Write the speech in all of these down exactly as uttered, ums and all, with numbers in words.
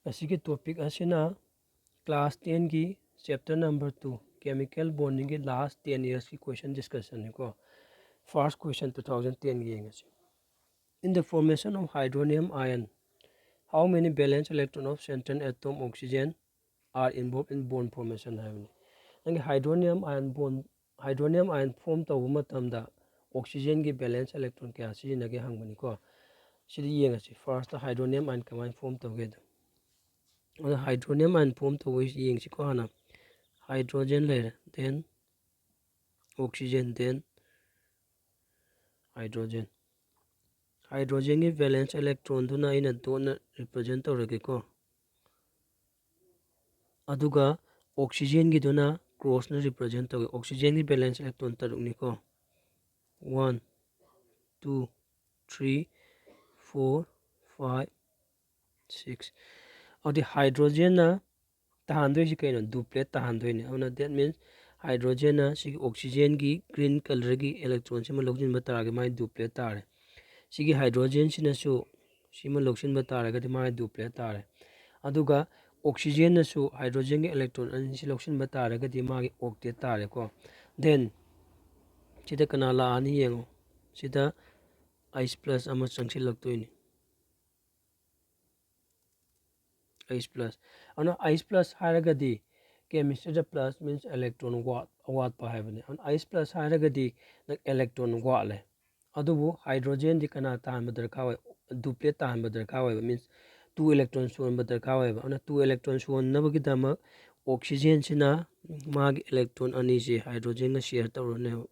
ꯉꯁꯤꯒꯤ topic ꯑꯁꯤꯅ class ten ꯒꯤ chapter number two, chemical bonding ꯒꯤ last ten years ꯀꯤ question discussion ꯅꯤꯀꯣ꯫ First question two thousand ten ꯒꯤ ꯌꯦꯡꯉꯁꯤ꯫ In the formation of hydronium ion, how many valence electron of central atom oxygen are involved in bond formation ꯍꯥꯏꯕꯅꯤ꯫ ꯅꯪꯒꯤ hydronium ion bond, hydronium ion form ꯇꯧꯕ ꯃꯇꯝꯗ oxygen ꯒꯤ valence electron ꯀꯌꯥ ꯁꯤꯖꯤꯟꯅꯒꯦ ꯍꯪꯕꯅꯤꯀꯣ꯫ ꯁꯤꯗ ꯌꯦꯡꯉꯁꯤ, first hydronium ion ꯀꯃꯥꯏꯅ form ꯇꯧꯒꯦꯗꯣ꯫ ꯑꯗꯣ hydronium ion form ꯇꯧꯕꯩꯁꯤ ꯌꯦꯡꯁꯤꯀꯣ꯫ ꯍꯥꯟꯅ hydrogen ꯂꯩꯔꯦ, then oxygen, then hydrogen꯫ Hydrogen ꯒꯤ valence electron ꯗꯨꯅ ꯑꯩꯅ dot ꯅ represent ꯇꯧꯔꯒꯦꯀꯣ꯫ ꯑꯗꯨꯒ oxygen ꯒꯤꯗꯨꯅ cross ꯅ represent ꯇꯧꯒꯦ꯫ Oxygen ꯒꯤ valence electron ꯇꯔꯨꯛꯅꯤꯀꯣ꯫ One, two, three, four, five, six꯫ ꯑꯗꯨꯗꯤ hydrogen ꯅ ꯇꯥꯍꯟꯗꯣꯏꯁꯤ ꯀꯩꯅꯣ? Duplet ꯇꯥꯍꯟꯗꯣꯏꯅꯤ꯫ ꯑꯗꯨꯅ that means hydrogen ꯅ ꯁꯤꯒꯤ oxygen ꯒꯤ green colour ꯒꯤ electron ꯁꯤꯃ ꯂꯧꯁꯤꯟꯕ ꯇꯥꯔꯒꯗꯤ ꯃꯥꯒꯤ duplet ꯇꯥꯔꯦ꯫ ꯁꯤꯒꯤ hydrogen ꯁꯤꯅꯁꯨ ꯁꯤꯃ ꯂꯧꯁꯤꯟꯕ ꯇꯥꯔꯒꯗꯤ ꯃꯥꯒꯤ duplet ꯇꯥꯔꯦ꯫ ꯑꯗꯨꯒ oxygen ꯅꯁꯨ hydrogen ꯒꯤ electron ꯑꯅꯤꯁꯤ ꯂꯧꯁꯤꯟꯕ ꯇꯥꯔꯒꯗꯤ ꯃꯥꯒꯤ octet ꯇꯥꯔꯦꯀꯣ꯫ Then ꯁꯤꯗ ꯀꯅꯥ ꯂꯥꯛꯑꯅꯤ ꯌꯦꯡꯉꯣ꯫ ꯁꯤꯗ H plus ꯑꯃ ꯆꯪꯁꯤꯜꯂꯛꯇꯣꯏꯅꯤ꯫ H plus꯫ ꯑꯗꯨꯅ H plus ꯍꯥꯏꯔꯒꯗꯤ chemistry ꯗ plus means electron ꯋꯥꯠ-, ꯑꯋꯥꯠꯄ ꯍꯥꯏꯕꯅꯤ꯫ ꯑꯗꯨꯅ H plus ꯍꯥꯏꯔꯒꯗꯤ ꯅꯪ electron ꯋꯥꯠꯂꯦ꯫ ꯑꯗꯨꯕꯨ hydrogen ꯗꯤ ꯀꯅꯥ ꯇꯥꯍꯟꯕ ꯗꯔꯀꯥꯔ ꯑꯣꯏ? Duplet ꯇꯥꯍꯟꯕ ꯗꯔꯀꯥꯔ ꯑꯣꯏꯕ, means two electron ꯁꯨꯍꯟꯕ ꯗꯔꯀꯥꯔ ꯑꯣꯏꯕ꯫ ꯑꯗꯨꯅ two electron ꯁꯨꯍꯟꯅꯕꯒꯤꯗꯃꯛ oxygen ꯁꯤꯅ ꯃꯥꯒꯤ electron ꯑꯅꯤꯁꯦ hydrogen ꯒ share ꯇꯧꯔꯅꯦꯕ꯫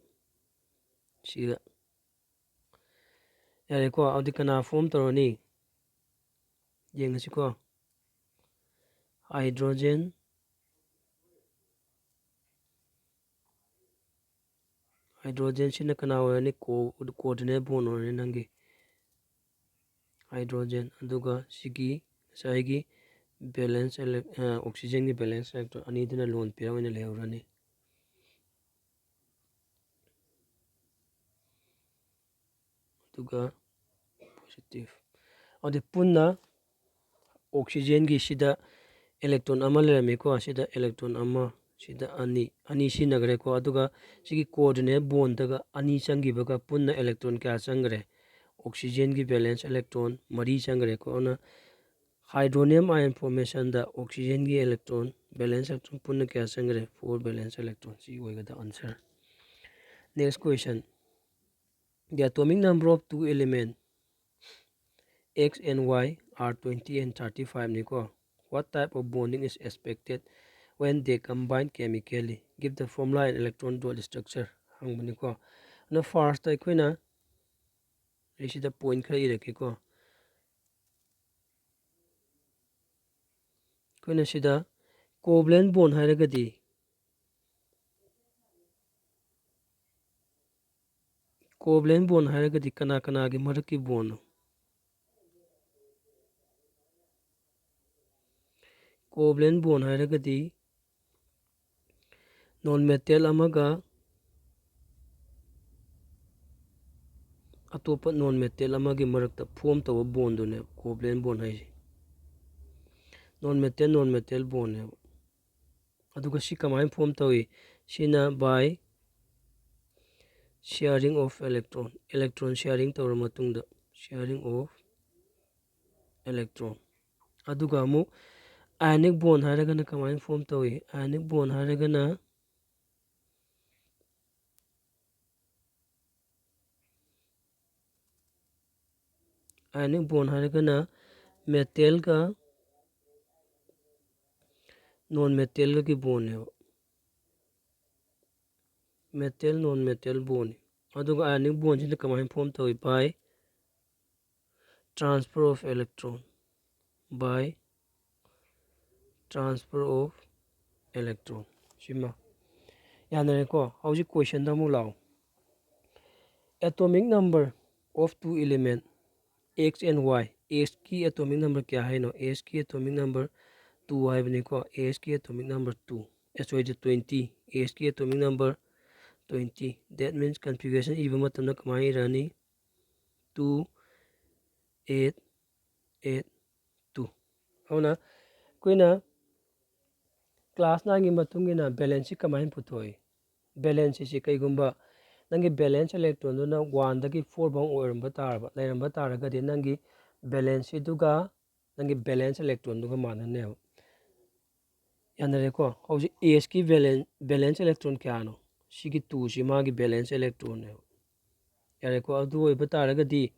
ꯁꯤꯒ꯫ ꯌꯥꯔꯦꯀꯣ? ꯑꯗꯨꯗꯤ ꯀꯅꯥ form ꯇꯧꯔꯅꯤ? ꯌꯦꯡꯉꯁꯤꯀꯣ꯫ Hydrogen, hydrogen ꯁꯤꯅ ꯀꯅꯥ ꯑꯣꯏꯔꯅꯤ? Co-, coordinate bond ꯑꯣꯏꯔꯅꯤ ꯅꯪꯒꯤ hydrogen꯫ ꯑꯗꯨꯒ ꯁꯤꯒꯤ ꯉꯁꯥꯏꯒꯤ valence elec-, ꯑ, oxygen ꯒꯤ valence electron ꯑꯅꯤꯗꯨꯅ lone pair ꯑꯣꯏꯅ ꯂꯩꯍꯧꯔꯅꯤ꯫ ꯑꯗꯨꯒ positive꯫ ꯑꯗꯨꯗꯤ ꯄꯨꯟꯅ ꯑꯣꯛꯁꯤꯖꯦꯟꯒꯤ ꯁꯤꯗ electron ꯑꯃ ꯂꯩꯔꯝꯃꯤꯀꯣ, ꯁꯤꯗ electron ꯑꯃ, ꯁꯤꯗ ꯑꯅꯤ, ꯑꯅꯤ ꯁꯤꯖꯤꯟꯅꯈ꯭ꯔꯦꯀꯣ꯫ ꯑꯗꯨꯒ ꯁꯤꯒꯤ coordinate bondꯗꯒ ꯑꯅꯤ ꯆꯪꯈꯤꯕꯒ ꯄꯨꯟꯅ electron ꯀꯌꯥ ꯆꯪꯈ꯭ꯔꯦ? ꯑꯣꯛꯁꯤꯖꯦꯟꯒꯤ valence electron ꯃꯔꯤ ꯆꯪꯈ꯭ꯔꯦꯀꯣ꯫ ꯑꯗꯨꯅ hydronium ion formationꯗ ꯑꯣꯛꯁꯤꯖꯦꯟꯒꯤ electron, valence electron ꯄꯨꯟꯅ ꯀꯌꯥ ꯆꯪꯈ꯭ꯔꯦ? Four valence electron꯫ ꯁꯤ ꯑꯣꯏꯒꯗꯕ answer꯫ Next question. The atomic number of two element X and Y are twenty and thirty five ꯅꯤꯀꯣ꯫ What type of bonding is expected when they combine chemically? Give the formula and electron dual structure ꯍꯪꯕꯅꯤꯀꯣ꯫ ꯑꯗꯨꯅ first ꯑꯩꯈꯣꯏꯅ ꯑꯩ ꯁꯤꯗ point ꯈꯔ ꯏꯔꯛꯀꯦꯀꯣ꯫ ꯑꯩꯈꯣꯏꯅ ꯁꯤꯗ covalent bond ꯍꯥꯏꯔꯒꯗꯤ, covalent bond ꯍꯥꯏꯔꯒꯗꯤ ꯀꯅꯥ ꯀꯅꯥꯒꯤ ꯃꯔꯛꯀꯤ bondꯅꯣ? Covalent bond ꯍꯥꯏꯔꯒꯗꯤ non metal ꯑꯃꯒ ꯑꯇꯣꯞꯄ non metal ꯑꯃꯒꯤ ꯃꯔꯛꯇ form ꯇꯧꯕ bondꯗꯨꯅꯦꯕ covalent bond ꯍꯥꯏꯁꯦ꯫ Non metal, non metal bondꯅꯦꯕ꯫ ꯑꯗꯨꯒ ꯁꯤ ꯀꯃꯥꯏꯅ form ꯇꯧꯏ? ꯁꯤꯅ by sharing of electron, electron sharing ꯇꯧꯔ ꯃꯇꯨꯡꯗ, sharing of electron꯫ ꯑꯗꯨꯒ ꯑꯃꯨꯛ ionic bond ꯍꯥꯏꯔꯒꯅ ꯀꯃꯥꯏꯅ form ꯇꯧꯏ? Ionic bond ꯍꯥꯏꯔꯒꯅ ionic bond ꯍꯥꯏꯔꯒꯅ metalꯒ non metalꯒꯒꯤ bondꯅꯦꯕ꯫ Metal non metal bondꯅꯤ꯫ ꯑꯗꯨꯒ ionic bondꯁꯤꯅ ꯀꯃꯥꯏꯅ form ꯇꯧꯏ? By transfer of electron, by transfer of electron꯫ ꯁꯤꯃ ꯌꯥꯅꯔꯦꯀꯣ꯫ ꯍꯧꯖꯤꯛ questionꯗ ꯑꯃꯨꯛ ꯂꯥꯛꯑꯣ꯫ Atomic number of two element X and Y, Xꯀꯤ atomic number ꯀꯌꯥ ꯍꯥꯏꯅꯣ? Xꯀꯤ atomic number two ꯍꯥꯏꯕꯅꯤꯀꯣ꯫ Xꯀꯤ atomic number two, A, sorry, twenty꯫ Xꯀꯤ atomic number twenty꯫ That means configuration ꯏꯕ ꯃꯇꯝꯗ ꯀꯃꯥꯏꯅ ꯏꯔꯅꯤ? Two, eight, eight, two꯫ ꯑꯗꯨꯅ ꯑꯩꯈꯣꯏꯅ class nineꯒꯤ ꯃꯇꯨꯡ ꯏꯟꯅ balanceꯁꯤ ꯀꯃꯥꯏꯅ ꯄꯨꯊꯣꯛꯏ? Balanceꯁꯤ ꯀꯩꯒꯨꯝꯕ ꯅꯪꯒꯤ valence electronꯗꯨꯅ oneꯗꯒꯤ four ꯐꯥꯎ ꯑꯣꯏꯔꯝꯕ ꯇꯥꯔꯕ, ꯂꯩꯔꯝꯕ ꯇꯥꯔꯒꯗꯤ ꯅꯪꯒꯤ valenceꯁꯤꯗꯨꯒ ꯅꯪꯒꯤ valence electronꯗꯨꯒ ꯃꯥꯟꯅꯅꯦꯕ꯫ ꯌꯥꯅꯔꯦꯀꯣ? ꯍꯧꯖꯤꯛ Sꯀꯤ valen-, valence electron ꯀꯌꯥꯅꯣ? ꯁꯤꯒꯤ twoꯁꯤ ꯃꯥꯒꯤ valence electronꯅꯦꯕ꯫ ꯌꯥꯔꯦꯀꯣ? ꯑꯗꯨ ꯑꯣꯏꯕ ꯇꯥꯔꯒꯗꯤ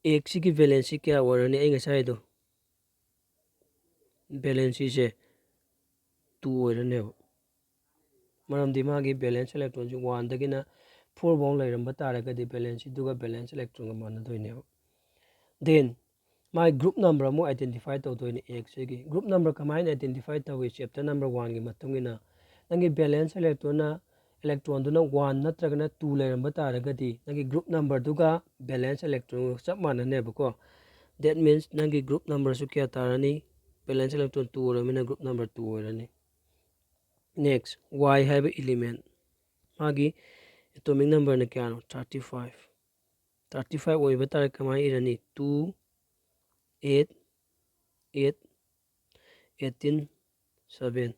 Xꯁꯤꯒꯤ valenceꯁꯤ ꯀꯌꯥ ꯑꯣꯏꯔꯅꯤ? ꯑꯩ ꯉꯁꯥꯏꯗꯣ valenceꯁꯦ two ꯑꯣꯏꯔꯅꯦꯕ꯫ ꯃꯔꯝꯗꯤ ꯃꯥꯒꯤ valence electronꯁꯤ oneꯗꯒꯤꯅ four ꯐꯥꯎ ꯂꯩꯔꯝꯕ ꯇꯥꯔꯒꯗꯤ valenceꯗꯨꯒ valence electronꯒ ꯃꯥꯟꯅꯗꯣꯏꯅꯦꯕ꯫ Then ꯃꯥꯒꯤ group number ꯑꯃꯨꯛ identify ꯇꯧꯗꯣꯏꯅꯤ Xꯁꯤꯒꯤ꯫ Group number ꯀꯃꯥꯏꯅ identify ꯇꯧꯏ? Chapter number oneꯒꯤ ꯃꯇꯨꯡ ꯏꯟꯅ ꯅꯪꯒꯤ valence electronꯅ, electronꯗꯨꯅ one ꯅꯠꯇ꯭ꯔꯒꯅ two ꯂꯩꯔꯝꯕ ꯇꯥꯔꯒꯗꯤ ꯅꯪꯒꯤ group numberꯗꯨꯒ valence electronꯒ ꯆꯞ ꯃꯥꯟꯅꯅꯦꯕꯀꯣ꯫ That means ꯅꯪꯒꯤ group numberꯁꯨ ꯀꯌꯥ ꯇꯥꯔꯅꯤ? Valence electron two ꯑꯣꯏꯔꯕꯅꯤꯅ group number two ꯑꯣꯏꯔꯅꯤ꯫ Next, Y ꯍꯥꯏꯕ element, ꯃꯥꯒꯤ atomic numberꯅ ꯀꯌꯥꯅꯣ? Thirty five꯫ Thirty five ꯑꯣꯏꯕ ꯇꯥꯔꯦ, ꯀꯃꯥꯏꯅ ꯏꯔꯅꯤ? Two, eight, eight, eighteen, seven꯫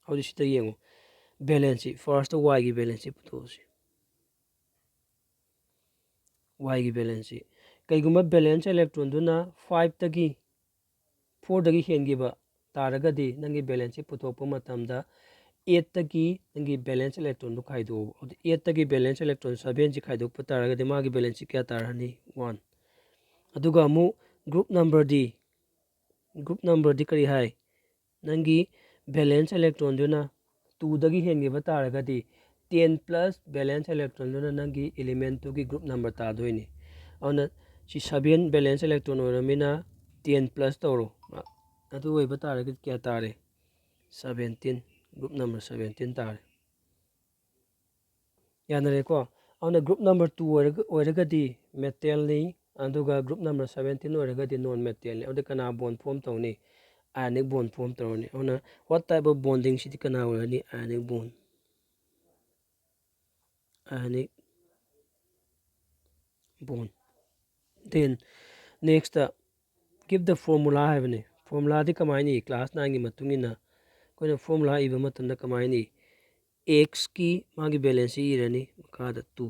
ꯍꯧꯖꯤꯛ ꯁꯤꯗ ꯌꯦꯡꯉꯨ, valenceꯁꯤ, firstꯇ Yꯒꯤ valenceꯁꯤ ꯄꯨꯊꯣꯛꯑꯁꯤ꯫ Yꯒꯤ valenceꯁꯤ, ꯀꯩꯒꯨꯝꯕ valence electronꯗꯨꯅ fiveꯇꯒꯤ, fourꯗꯒꯤ ꯍꯦꯟꯈꯤꯕ ꯇꯥꯔꯒꯗꯤ ꯅꯪꯒꯤ valenceꯁꯤ ꯄꯨꯊꯣꯛꯄ ꯃꯇꯝꯗ eightꯇꯒꯤ ꯅꯪꯒꯤ valence electronꯗꯨ ꯈꯥꯏꯗꯣꯛꯑꯣ꯫ ꯑꯗꯨ eightꯇꯒꯤ valence electron sevenꯁꯤ ꯈꯥꯏꯗꯣꯛꯄ ꯇꯥꯔꯒꯗꯤ ꯃꯥꯒꯤ valenceꯁꯤ ꯀꯌꯥ ꯇꯥꯔꯅꯤ? One꯫ ꯑꯗꯨꯒ ꯑꯃꯨꯛ group numberꯗꯤ, group numberꯗꯤ ꯀꯔꯤ ꯍꯥꯏ? ꯅꯪꯒꯤ valence electronꯗꯨꯅ twoꯗꯒꯤ ꯍꯦꯟꯈꯤꯕ ꯇꯥꯔꯒꯗꯤ ten plus valence electronꯗꯨꯅ ꯅꯪꯒꯤ elementꯇꯨꯒꯤ group number ꯇꯥꯗꯣꯏꯅꯤ꯫ ꯑꯗꯨꯅ ꯁꯤ seven valence electron ꯑꯣꯏꯔꯃꯤꯅ ten plus ꯇꯧꯔꯣ꯫ ꯑꯗꯨ ꯑꯣꯏꯕ ꯇꯥꯔꯒꯗꯤ ꯀꯌꯥ ꯇꯥꯔꯦ? Seventeen, group number seventeen ꯇꯥꯔꯦ꯫ ꯌꯥꯅꯔꯦꯀꯣ? ꯑꯗꯨꯅ group number two ꯑꯣꯏꯔꯒ, ꯑꯣꯏꯔꯒꯗꯤ metalꯅꯤ, ꯑꯗꯨꯒ group number seventeen ꯑꯣꯏꯔꯒꯗꯤ non metalꯅꯤ꯫ ꯑꯗꯨꯗꯤ ꯀꯅꯥ bond form ꯇꯧꯅꯤ? Ionic bond form ꯇꯧꯔꯅꯤ꯫ ꯑꯗꯨꯅ what type of bondingꯁꯤꯗꯤ ꯀꯅꯥ ꯑꯣꯏꯔꯅꯤ? Ionic bond꯫ Ionic bond꯫ Then nextꯇ give the formula ꯍꯥꯏꯕꯅꯤ꯫ ꯐꯣꯔꯃꯨꯂꯥꯗꯤ ꯀꯃꯥꯏꯅ ꯏ? ꯀ꯭ꯂꯥꯁ ꯅꯥꯏꯟꯒꯤ ꯃꯇꯨꯡ ꯏꯟꯅ ꯑꯩꯈꯣꯏꯅ ꯐꯣꯔꯃꯨꯂꯥ ꯏꯕ ꯃꯇꯝꯗ ꯀꯃꯥꯏꯅ ꯏ? ꯑꯦꯛꯁꯀꯤ ꯃꯥꯒꯤ ꯕꯦꯂꯦꯟꯁꯁꯤ ꯏꯔꯅꯤ, ꯃꯈꯥꯗ ꯇꯨ꯫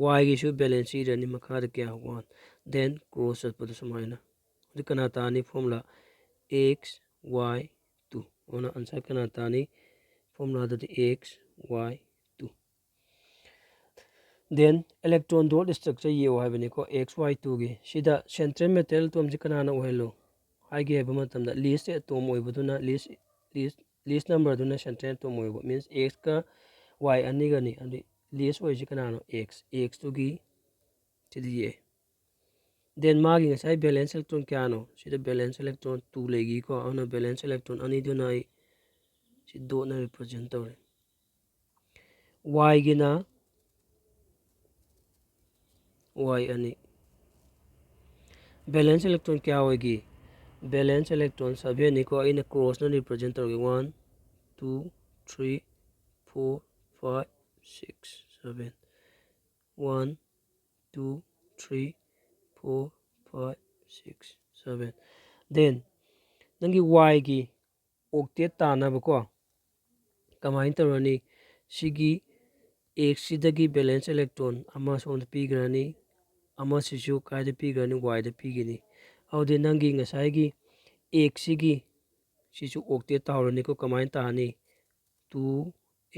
ꯋꯥꯏꯒꯤꯁꯨ ꯕꯦꯂꯦꯟꯁꯁꯤ ꯏꯔꯅꯤ, ꯃꯈꯥꯗ ꯀꯌꯥ? ꯋꯥꯟ꯫ ꯗꯦꯟ ꯀ꯭ꯔꯣꯁ ꯆꯠꯄꯗ ꯁꯨꯃꯥꯏꯅ꯫ ꯑꯗꯨ ꯀꯅꯥ ꯇꯥꯅꯤ? Formula X Y two. ꯑꯗꯨꯅ ꯑꯟꯁꯔ ꯀꯅꯥ ꯇꯥꯅꯤ? ꯐꯣꯔꯃꯨꯂꯥꯗꯗꯤ X Y two. Then electron dot structure ꯌꯦꯛꯑꯣ ꯍꯥꯏꯕꯅꯤꯀꯣ, ꯑꯦꯛꯁ ꯋꯥꯏ ꯇꯨꯒꯤ꯫ ꯁꯤꯗ ꯁꯦꯟꯇ꯭ꯔꯦꯜ ꯃꯦꯇꯦꯜ ꯑꯦꯇꯣꯝꯁꯤ ꯀꯅꯥꯅ ꯑꯣꯏꯍꯜꯂꯨ ꯍꯥꯏꯒꯦ ꯍꯥꯏꯕ ꯃꯇꯝꯗ, ꯂꯤꯁ ꯑꯦꯇꯣꯝ ꯑꯣꯏꯕꯗꯨꯅ, ꯂꯤꯁ ꯂꯤꯁ ꯂꯤꯁ ꯅꯝꯕꯔꯗꯨꯅ ꯁꯦꯟꯇ꯭ꯔꯦꯜ ꯑꯦꯇꯣꯝ ꯑꯣꯏꯕ, ꯃꯤꯟꯁ ꯑꯦꯛꯁꯀ ꯋꯥꯏ ꯑꯅꯤꯒꯅꯤ꯫ ꯑꯗꯨꯗꯤ ꯂꯤꯁ ꯑꯣꯏꯔꯤꯁꯤ ꯀꯅꯥꯅꯣ? ꯑꯦꯛꯁ꯫ ꯑꯦꯛꯁꯇꯨꯒꯤ ꯁꯤꯗ ꯌꯦꯛꯑꯦ꯫ ꯗꯦꯟ ꯃꯥꯒꯤ ꯉꯁꯥꯏ ꯕꯦꯂꯦꯟꯁ ꯏꯂꯦꯛꯇ꯭ꯔꯣꯟ ꯀꯌꯥꯅꯣ? ꯁꯤꯗ ꯕꯦꯂꯦꯟꯁ ꯏꯂꯦꯛꯇ꯭ꯔꯣꯟ ꯇꯨ ꯂꯩꯈꯤꯀꯣ꯫ ꯑꯗꯨꯅ ꯕꯦꯂꯦꯟꯁ ꯏꯂꯦꯛꯇ꯭ꯔꯣꯟ ꯑꯅꯤꯗꯨꯅ ꯑꯩ ꯁꯤ ꯗꯣꯠꯅ ꯔꯤꯄ꯭ꯔꯖꯦꯟ ꯇꯧꯔꯦ꯫ ꯋꯥꯏꯒꯤꯅ ꯋꯥꯏ ꯑꯅꯤ꯫ ꯕꯦꯂꯦꯟꯁ ꯏꯂꯦꯛꯇ꯭ꯔꯣꯟ ꯀꯌꯥ ꯑꯣꯏꯒꯦ? ꯕꯦꯂꯦꯟꯁ ꯏꯂꯦꯛꯇ꯭ꯔꯣꯟ ꯁꯚꯦꯟꯅꯤꯀꯣ꯫ ꯑꯩꯅ ꯀ꯭ꯔꯣꯁꯅ ꯔꯤꯄ꯭ꯔꯖꯦꯟ ꯇꯧꯔꯒꯦ꯫ One, two, three, four, five, six, seven. One, two, three, four, five, six, seven. Then ꯅꯪꯒꯤ ꯋꯥꯏꯒꯤ ꯑꯣꯛꯇꯦꯠ ꯇꯥꯅꯕꯀꯣ ꯀꯃꯥꯏꯅ ꯇꯧꯔꯅꯤ? ꯁꯤꯒꯤ ꯑꯦꯛꯁꯁꯤꯗꯒꯤ ꯕꯦꯂꯦꯟꯁ ꯏꯂꯦꯛꯇ꯭ꯔꯣꯟ ꯑꯃ ꯁꯣꯝꯗ ꯄꯤꯈ꯭ꯔꯅꯤ, ꯑꯃꯁꯤꯁꯨ ꯀꯥꯏꯗ ꯄꯤꯈ꯭ꯔꯅꯤ? ꯋꯥꯏꯗ ꯄꯤꯒꯅꯤ꯫ ꯑꯗꯨꯗꯤ ꯅꯪꯒꯤ ꯉꯁꯥꯏꯒꯤ ꯑꯦꯛꯁꯁꯤꯒꯤ ꯁꯤꯁꯨ ꯑꯣꯛꯇꯦꯠ ꯇꯥꯍꯧꯔꯅꯤꯀꯣ꯫ ꯀꯃꯥꯏꯅ ꯇꯥꯅꯤ? ꯇꯨ,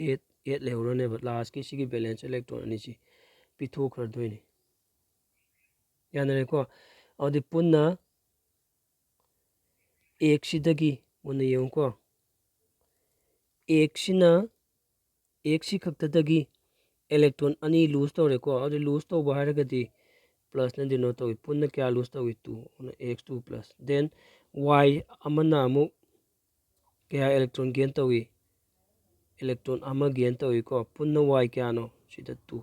ꯑꯦꯠ, ꯑꯦꯠ ꯂꯩꯍꯧꯔꯅꯦꯕ꯫ ꯂꯥꯁꯀꯤ ꯁꯤꯒꯤ ꯕꯦꯂꯦꯟꯁ ꯏꯂꯦꯛꯇ꯭ꯔꯣꯟ ꯑꯅꯤꯁꯤ ꯄꯤꯊꯣꯛꯈ꯭ꯔꯗꯣꯏꯅꯤ꯫ ꯌꯥꯅꯔꯦꯀꯣ? ꯑꯗꯨꯗꯤ ꯄꯨꯟꯅ ꯑꯦꯛꯁꯁꯤꯗꯒꯤ ꯃꯨꯟꯅ ꯌꯦꯡꯉꯨꯀꯣ꯫ ꯑꯦꯛꯁꯁꯤꯅ, ꯑꯦꯛꯁꯁꯤ ꯈꯛꯇꯗꯒꯤ ꯏꯂꯦꯛꯇ꯭ꯔꯣꯟ ꯑꯅꯤ ꯂꯨꯖ ꯇꯧꯔꯦꯀꯣ꯫ ꯑꯗꯨ ꯂꯨꯖ ꯇꯧꯕ ꯍꯥꯏꯔꯒꯗꯤ ꯄ꯭ꯂꯁꯅ ꯗꯤꯅꯣꯠ ꯇꯧꯏ꯫ ꯄꯨꯟꯅ ꯀꯌꯥ ꯂꯨꯖ ꯇꯧꯏ? ꯇꯨ꯫ ꯑꯗꯨꯅ ꯑꯦꯛꯁ ꯇꯨ ꯄ꯭ꯂꯁ꯫ ꯗꯦꯟ ꯋꯥꯏ ꯑꯃꯅ ꯑꯃꯨꯛ ꯀꯌꯥ ꯏꯂꯦꯛꯇ꯭ꯔꯣꯟ ꯒꯦꯟ ꯇꯧꯏ? ꯏꯂꯦꯛꯇ꯭ꯔꯣꯟ ꯑꯃ ꯒꯦꯟ ꯇꯧꯏꯀꯣ꯫ ꯄꯨꯟꯅ ꯋꯥꯏ ꯀꯌꯥꯅꯣ? ꯁꯤꯗ ꯇꯨ꯫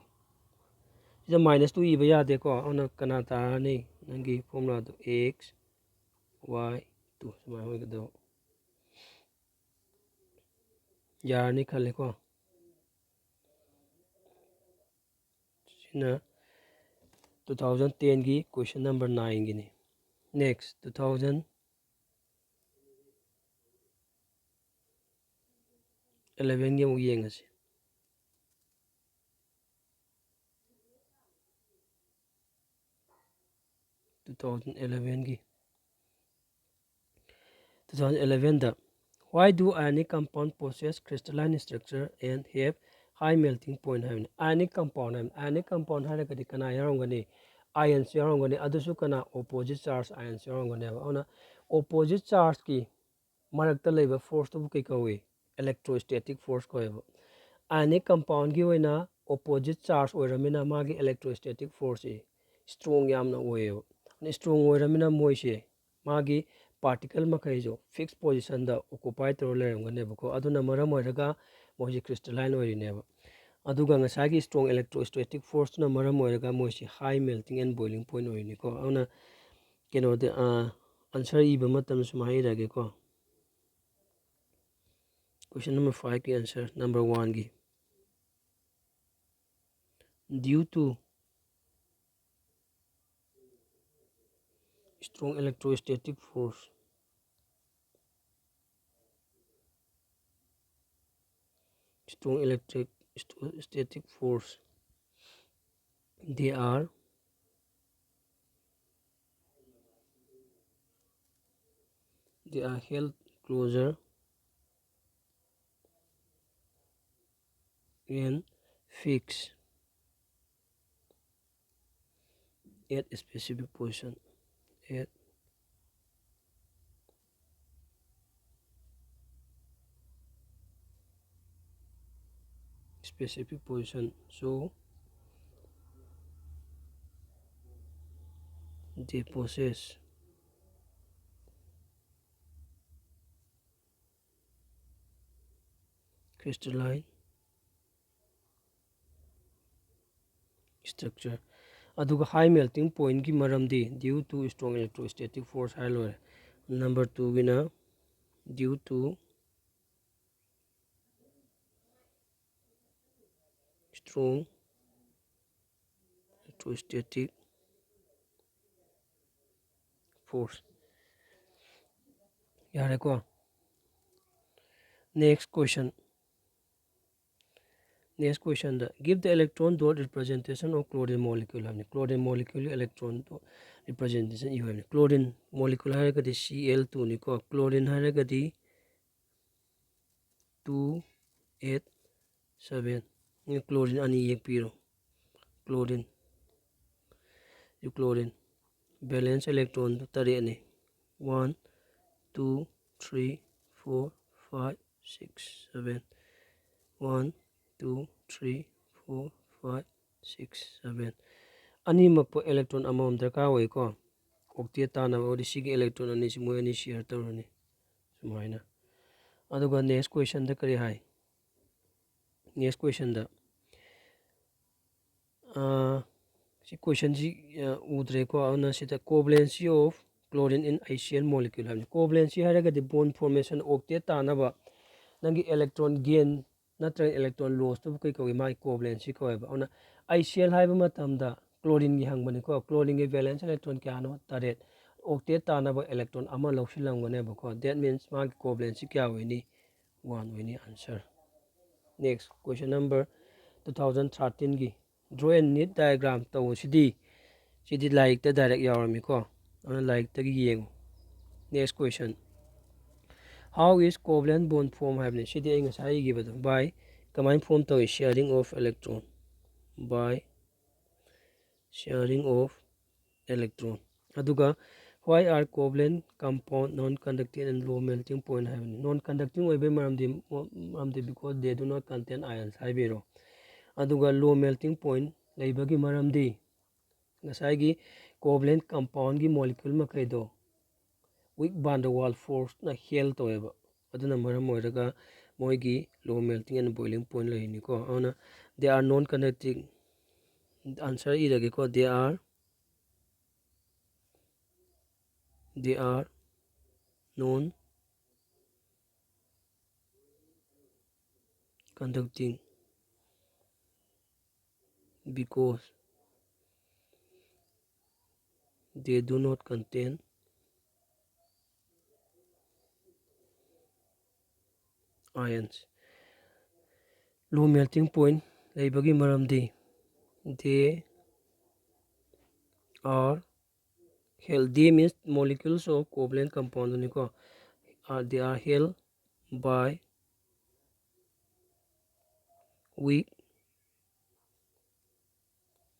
ꯁꯤꯗ ꯃꯥꯏꯅꯁ ꯇꯨ ꯏꯕ ꯌꯥꯗꯦꯀꯣ꯫ ꯑꯗꯨꯅ ꯀꯅꯥ ꯇꯥꯔꯅꯤ? ꯅꯪꯒꯤ ꯐꯣꯔꯃꯨꯂꯥꯗꯣ ꯑꯦꯛꯁ ꯋꯥꯏ ꯇꯨ ꯁꯨꯃꯥꯏꯅ ꯑꯣꯏꯒꯗꯕ꯫ ꯌꯥꯔꯅꯤ ꯈꯜꯂꯦꯀꯣ꯫ ꯁꯤꯅ ꯇꯨ ꯊꯥꯎꯖꯟ ꯇꯦꯟꯒꯤ ꯀꯣꯏꯁꯟ ꯅꯝꯕꯔ ꯅꯥꯏꯟꯒꯤꯅꯤ꯫ ꯅꯦꯛꯁ, ꯇꯨ ꯊꯥꯎꯖꯟ ꯑꯦꯂꯦꯚꯦꯟꯒꯤ ꯑꯃꯨꯛ ꯌꯦꯡꯉꯁꯤ꯫ Two thousand elevenꯒꯤ, two thousand elevenꯗ, "Why do ionic compound possess crystalline structure and have high melting point?" ꯍꯥꯏꯕꯅꯤ꯫ Ionic compound ꯍꯥꯏꯕꯅꯤ꯫ Ionic compound ꯍꯥꯏꯔꯒꯗꯤ ꯀꯅꯥ ꯌꯥꯎꯔꯝꯒꯅꯤ? Ions ꯌꯥꯎꯔꯝꯒꯅꯤ꯫ ꯑꯗꯨꯁꯨ ꯀꯅꯥ? Opposite charge ions ꯌꯥꯎꯔꯝꯒꯅꯦꯕ꯫ ꯑꯗꯨꯅ opposite chargeꯀꯤ ꯃꯔꯛꯇ ꯂꯩꯕ forceꯇꯨꯕꯨ ꯀꯩ ꯀꯧꯏ? Electrostatic force ꯀꯧꯋꯦꯕ꯫ Ionic compoundꯒꯤ ꯑꯣꯏꯅ opposite charge ꯑꯣꯏꯔꯃꯤꯅ ꯃꯥꯒꯤ electrostatic forceꯁꯤ strong ꯌꯥꯝꯅ ꯑꯣꯏꯌꯦꯕ꯫ Strong ꯑꯣꯏꯔꯃꯤꯅ ꯃꯣꯏꯁꯦ ꯃꯥꯒꯤ particle ꯃꯈꯩꯁꯨ fixed positionꯗ occupy ꯇꯧꯔ ꯂꯩꯔꯝꯒꯅꯦꯕꯀꯣ꯫ ꯑꯗꯨꯅ ꯃꯔꯝ ꯑꯣꯏꯔꯒ ꯃꯣꯏꯁꯦ crystalline ꯑꯣꯏꯔꯤꯅꯦꯕ꯫ ꯑꯗꯨꯒ ꯉꯁꯥꯏꯒꯤ strong electrostatic forceꯇꯨꯅ ꯃꯔꯝ ꯑꯣꯏꯔꯒ ꯃꯣꯏꯁꯦ high melting and boiling point ꯑꯣꯏꯔꯤꯅꯤꯀꯣ꯫ ꯑꯗꯨꯅ ꯀꯩꯅꯣꯗ, ꯑ, answer ꯏꯕ ꯃꯇꯝꯗ ꯁꯨꯃꯥꯏꯅ ꯏꯔꯛꯑꯒꯦꯀꯣ꯫ Question number fiveꯀꯤ answer, number oneꯒꯤ, due to strong electrostatic force, strong electric, st-, static force, they are, they are held closer and fixed at a specific position, at specific position, so they possess crystalline structure꯫ ꯑꯗꯨꯒ high melting pointꯀꯤ ꯃꯔꯝꯗꯤ due to strong electrostatic force ꯍꯥꯏꯔ ꯂꯣꯏꯔꯦ꯫ Number twoꯒꯤꯅ due to strong electrostatic force꯫ ꯌꯥꯔꯦꯀꯣ? Next question. Next questionꯗ, give the electron dot representation of chlorine molecule ꯍꯥꯏꯕꯅꯤ꯫ Chlorine molecule electron dot representation ꯏꯌꯨ ꯍꯥꯏꯕꯅꯤ꯫ Chlorine molecule ꯍꯥꯏꯔꯒꯗꯤ C L two ꯅꯤꯀꯣ꯫ Chlorine ꯍꯥꯏꯔꯒꯗꯤ two eight seven꯫ Chlorine ꯑꯅꯤ ꯌꯦꯛꯄꯤꯔꯣ꯫ Chlorine, euchlorine, valence electron ꯇꯔꯦꯠꯅꯤ꯫ One, two, three, four, five, six, seven꯫ One, two, three, four, five, six, seven꯫ ꯑꯅꯤꯃꯛꯄꯨ electron ꯑꯃꯃꯝ ꯗꯔꯀꯥꯔ ꯑꯣꯏꯀꯣ꯫ Octet ꯇꯥꯅꯕ ꯑꯣꯏꯔꯗꯤ ꯁꯤꯒꯤ electron ꯑꯅꯤꯁꯤ ꯃꯣꯏ ꯑꯅꯤ share ꯇꯧꯔꯅꯤ꯫ ꯁꯨꯃꯥꯏꯅ꯫ ꯑꯗꯨꯒ next questionꯗ ꯀꯔꯤ ꯍꯥꯏ? Next questionꯗ, ꯑꯥ, ꯁꯤ questionꯁꯤ, ꯑꯥ, ꯎꯗ꯭ꯔꯦꯀꯣ꯫ ꯑꯗꯨꯅ ꯁꯤꯗ covalency of chlorine in ICL molecule ꯍꯥꯏꯕꯅꯤ꯫ Covalency ꯍꯥꯏꯔꯒꯗꯤ bond formation, octet ꯇꯥꯅꯕ ꯅꯪꯒꯤ electron gain ꯅꯠꯇ꯭ꯔꯒ electron lossꯇꯨꯕꯨ ꯀꯩ ꯀꯧꯏ? ꯃꯥꯒꯤ covalency ꯀꯧꯋꯦꯕ꯫ ꯑꯗꯨꯅ ICL ꯍꯥꯏꯕ ꯃꯇꯝꯗ chlorineꯒꯤ ꯍꯪꯕꯅꯤꯀꯣ꯫ Chlorineꯒꯤ valence electron ꯀꯌꯥꯅꯣ? ꯇꯔꯦꯠ꯫ Octet ꯇꯥꯅꯕ electron ꯑꯃ ꯂꯧꯁꯤꯜꯂꯝꯒꯅꯦꯕꯀꯣ꯫ That means ꯃꯥꯒꯤ covalency ꯀꯌꯥ ꯑꯣꯏꯅꯤ? One ꯑꯣꯏꯅꯤ answer꯫ Next, question number two thousand thirteenꯒꯤ draw and knead diagram ꯇꯧꯕꯁꯤꯗꯤ, ꯁꯤꯗꯤ ꯂꯥꯏꯔꯤꯛꯇ direct ꯌꯥꯎꯔꯝꯃꯤꯀꯣ꯫ ꯑꯗꯨꯅ ꯂꯥꯏꯔꯤꯛꯇꯒꯤ ꯌꯦꯡꯉꯨ꯫ Next question, how is covalent bond form ꯍꯥꯏꯕꯅꯤ꯫ ꯁꯤꯗꯤ ꯑꯩ ꯉꯁꯥꯏ ꯏꯈꯤꯕꯗꯣ꯫ By, ꯀꯃꯥꯏꯅ form ꯇꯧꯏ? Sharing of electron, by sharing of electron꯫ ꯑꯗꯨꯒ why are covalent compound non conducting and low melting point ꯍꯥꯏꯕꯅꯤ꯫ Non conducting ꯑꯣꯏꯕꯒꯤ ꯃꯔꯝꯗꯤ, ꯃꯔꯝꯗꯤ because they do not contain ions ꯍꯥꯏꯕꯤꯔꯣ꯫ ꯑꯗꯨꯒ low melting point ꯂꯩꯕꯒꯤ ꯃꯔꯝꯗꯤ ꯉꯁꯥꯏꯒꯤ covalent compoundꯀꯤ molecule ꯃꯈꯩꯗꯣ weak van der Waals forceꯅ hold ꯇꯧꯋꯦꯕ꯫ ꯑꯗꯨꯅ ꯃꯔꯝ ꯑꯣꯏꯔꯒ ꯃꯣꯏꯒꯤ low melting and boiling point ꯂꯩꯔꯤꯅꯤꯀꯣ꯫ ꯑꯗꯨꯅ they are non conducting, answer ꯏꯔꯒꯦꯀꯣ꯫ They are, they are non conducting because they do not contain ions. low melting point ꯂꯩꯕꯒꯤ ꯃꯔꯝꯗꯤ they are held, they means molecules of covalent compound ꯅꯤꯀꯣ꯫ Are, they are held by weak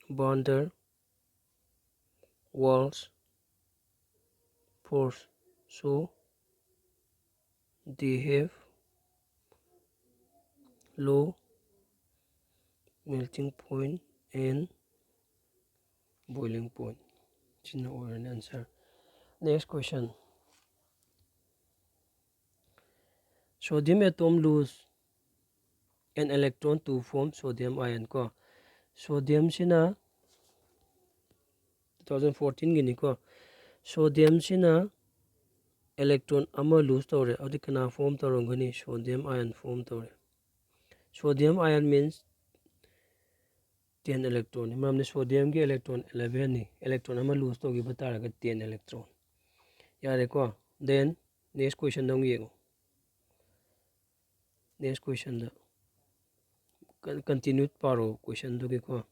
van der Waals force, so they have low melting point and boiling point. ꯁꯤꯅ ꯑꯣꯏꯔꯅꯤ answer. Next question. Sodium atom lose an electron to form sodium ion ꯀꯣ꯫ Sodium ꯁꯤꯅ two thousand fourteen ꯒꯤꯅꯤꯀꯣ꯫ Sodium ꯁꯤꯅ electron ꯑꯃ lose ꯇꯧꯔꯦ꯫ ꯑꯗꯨꯗꯤ ꯀꯅꯥ form ꯇꯧꯔꯝꯒꯅꯤ? Sodium ion form ꯇꯧꯔꯦ꯫ Sodium ion means ten electron ꯅꯤ꯫ ꯃꯔꯝꯗꯤ sodium ꯒꯤ electron eleven ꯅꯤ꯫ Electron ꯑꯃ lose ꯇꯧꯈꯤꯕ ꯇꯥꯔꯒꯗꯤ ten electron꯫ ꯌꯥꯔꯦꯀꯣ? Then next question ꯗ ꯑꯃꯨꯛ ꯌꯦꯡꯉꯣ꯫ Next question ꯗ ꯀꯟ-, continue ꯄꯥꯔꯣ question ꯗꯨꯒꯤꯀꯣ꯫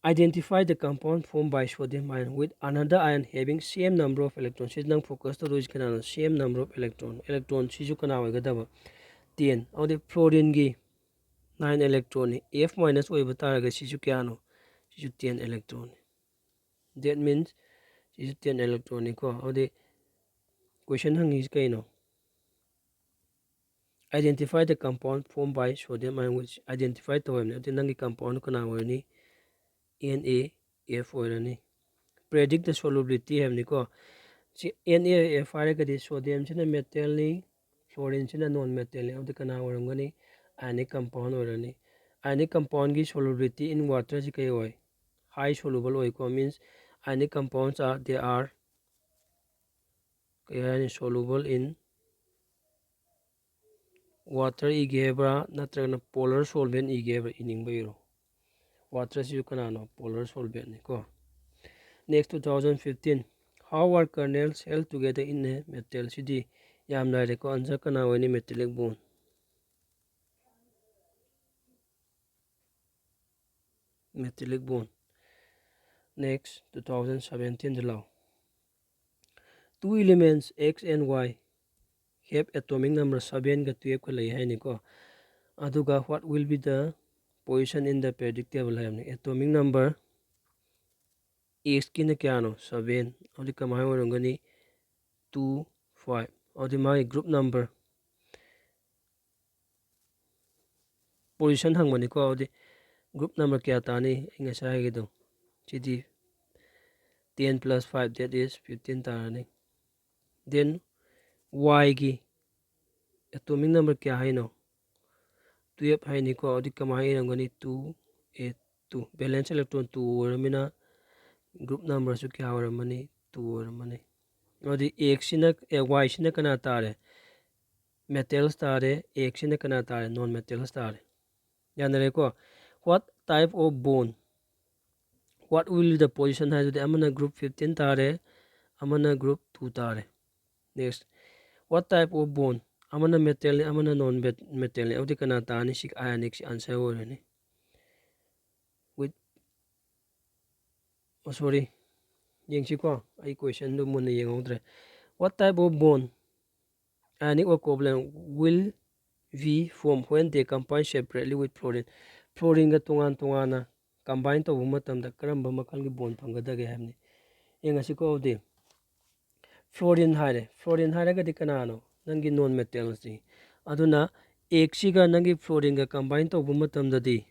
Identify the compound formed by sodium ion with another ion having same number of electrons. ꯁꯤ ꯅꯪ focus ꯇꯧꯗꯣꯏꯁꯤ ꯀꯅꯥꯅꯣ? Same number of electron. Electron ꯁꯤꯁꯨ ꯀꯅꯥ ꯑꯣꯏꯒꯗꯕ? Ten꯫ ꯑꯗꯨꯗꯤ fluorine ꯒꯤ nine electron ꯅꯤ꯫ F minus ꯑꯣꯏꯕ ꯇꯥꯔꯒꯗꯤ ꯁꯤꯁꯨ ꯀꯌꯥꯅꯣ? ꯁꯤꯁꯨ ten electron ꯅꯤ꯫ That means ꯁꯤꯁꯨ ten electron ꯅꯤꯀꯣ꯫ ꯑꯗꯨꯗꯤ question ꯍꯪꯉꯤꯁꯤ ꯀꯩꯅꯣ? Identify the compound formed by sodium ion with, identify ꯇꯧ ꯍꯥꯏꯕꯅꯤ꯫ ꯑꯗꯨꯗꯤ ꯅꯪꯒꯤ compound ꯀꯅꯥ ꯑꯣꯏꯔꯅꯤ? N A F ꯑꯣꯏꯔꯅꯤ꯫ Predict the solubility ꯍꯥꯏꯕꯅꯤꯀꯣ꯫ ꯁꯤ N A F ꯍꯥꯏꯔꯒꯗꯤ sodium ꯁꯤꯅ metal ꯅꯤ, fluorine ꯁꯤꯅ non metal ꯅꯤ꯫ ꯑꯗꯨꯗꯤ ꯀꯅꯥ ꯑꯣꯏꯔꯝꯒꯅꯤ? Ionic compound ꯑꯣꯏꯔꯅꯤ꯫ Ionic compound ꯒꯤ solubility in water ꯁꯤ ꯀꯩ ꯑꯣꯏ? High soluble ꯑꯣꯏꯀꯣ꯫ Means ionic compounds are, they are ꯀꯩ ꯍꯥꯏꯅꯤ, soluble in water ꯏꯒꯦ ꯍꯥꯏꯕ꯭ꯔꯥ ꯅꯠꯇ꯭ꯔꯒꯅ polar solvent ꯏꯒꯦ ꯍꯥꯏꯕ꯭ꯔꯥ? ꯏꯅꯤꯡꯕ ꯏꯔꯣ꯫ Water ꯁꯤꯁꯨ ꯀꯅꯥꯅꯣ? Polar solvent ꯅꯤꯀꯣ꯫ Next, two thousand fifteen. How are kernels held together in a metal? ꯁꯤꯗꯤ ꯌꯥꯝ ꯂꯥꯏꯔꯦꯀꯣ꯫ Answer ꯀꯅꯥ ꯑꯣꯏꯅꯤ? Metallic bond꯫ metallic bond. Next, two thousand seventeen ꯗ ꯂꯥꯛꯑꯣ꯫ Two elements X and Y have atomic number sevenꯒ twelveꯀ ꯂꯩ ꯍꯥꯏꯅꯤꯀꯣ꯫ ꯑꯗꯨꯒ what will be the position in the periodic table ꯍꯥꯏꯕꯅꯤ꯫ Atomic number Xꯀꯤꯅ ꯀꯌꯥꯅꯣ? Seven꯫ ꯑꯗꯨꯗꯤ ꯀꯃꯥꯏꯅ ꯑꯣꯏꯔꯝꯒꯅꯤ? Two, five꯫ ꯑꯗꯨꯗꯤ ꯃꯥꯒꯤ group number position ꯍꯪꯕꯅꯤꯀꯣ꯫ ꯑꯗꯨꯗꯤ group number ꯀꯌꯥ ꯇꯥꯅꯤ? ꯑꯩ ꯉꯁꯥꯏ ꯍꯥꯏꯒꯦꯗꯣ, ꯁꯤꯗꯤ ten plus five, that is fifteen ꯇꯥꯔꯅꯤ꯫ Then Yꯒꯤ atomic number ꯀꯌꯥ ꯍꯥꯏꯅꯣ? Twelve ꯍꯥꯏꯅꯤꯀꯣ꯫ ꯑꯗꯨꯗꯤ ꯀꯃꯥꯏꯅ ꯏꯔꯝꯒꯅꯤ? Two, eight, two꯫ Valence electron two ꯑꯣꯏꯔꯃꯤꯅ group numberꯁꯨ ꯀꯌꯥ ꯑꯣꯏꯔꯝꯃꯅꯤ? Two ꯑꯣꯏꯔꯝꯃꯅꯤ꯫ ꯑꯗꯨꯗꯤ Xꯁꯤꯅ, ꯑꯦ, Yꯁꯤꯅ ꯀꯅꯥ ꯇꯥꯔꯦ? Metals ꯇꯥꯔꯦ꯫ Xꯁꯤꯅ ꯀꯅꯥ ꯇꯥꯔꯦ? Non metals ꯇꯥꯔꯦ꯫ ꯌꯥꯅꯔꯦꯀꯣ? What type of bond? What will be the position ꯍꯥꯏꯗꯨꯗꯤ ꯑꯃꯅ group fifteen ꯇꯥꯔꯦ, ꯑꯃꯅ group two ꯇꯥꯔꯦ꯫ Next, what type of bond? ꯑꯃꯅ metalꯅꯤ, ꯑꯃꯅ non metalꯅꯤ꯫ ꯑꯗꯨꯗꯤ ꯀꯅꯥ ꯇꯥꯅꯤ? ꯁꯤ ionic answer ꯑꯣꯏꯔꯅꯤ꯫ With, oh, sorry, ꯌꯦꯡꯁꯤꯀꯣ, ꯑꯩ questionꯗꯨ ꯃꯨꯟꯅ ꯌꯦꯡꯍꯧꯗ꯭ꯔꯦ꯫ What type of bond, ionic or covalent, will be formed when they combine separately with fluorine? Fluorineꯒ ꯇꯣꯉꯥꯟ ꯇꯣꯉꯥꯟꯅ combine ꯇꯧꯕ ꯃꯇꯝꯗ ꯀꯔꯝꯕ ꯃꯈꯜꯒꯤ bond ꯐꯪꯒꯗꯒꯦ ꯍꯥꯏꯕꯅꯤ꯫ ꯌꯦꯡꯉꯁꯤꯀꯣ꯫ ꯑꯗꯨꯗꯤ fluorine ꯍꯥꯏꯔꯦ꯫ Fluorine ꯍꯥꯏꯔꯒꯗꯤ ꯀꯅꯥꯅꯣ? ꯅꯪꯒꯤ non metals ꯅꯤ꯫ ꯑꯗꯨꯅ Xꯁꯤꯒ ꯅꯪꯒꯤ fluorineꯒ combine ꯇꯧꯕ ꯃꯇꯝꯗꯗꯤ,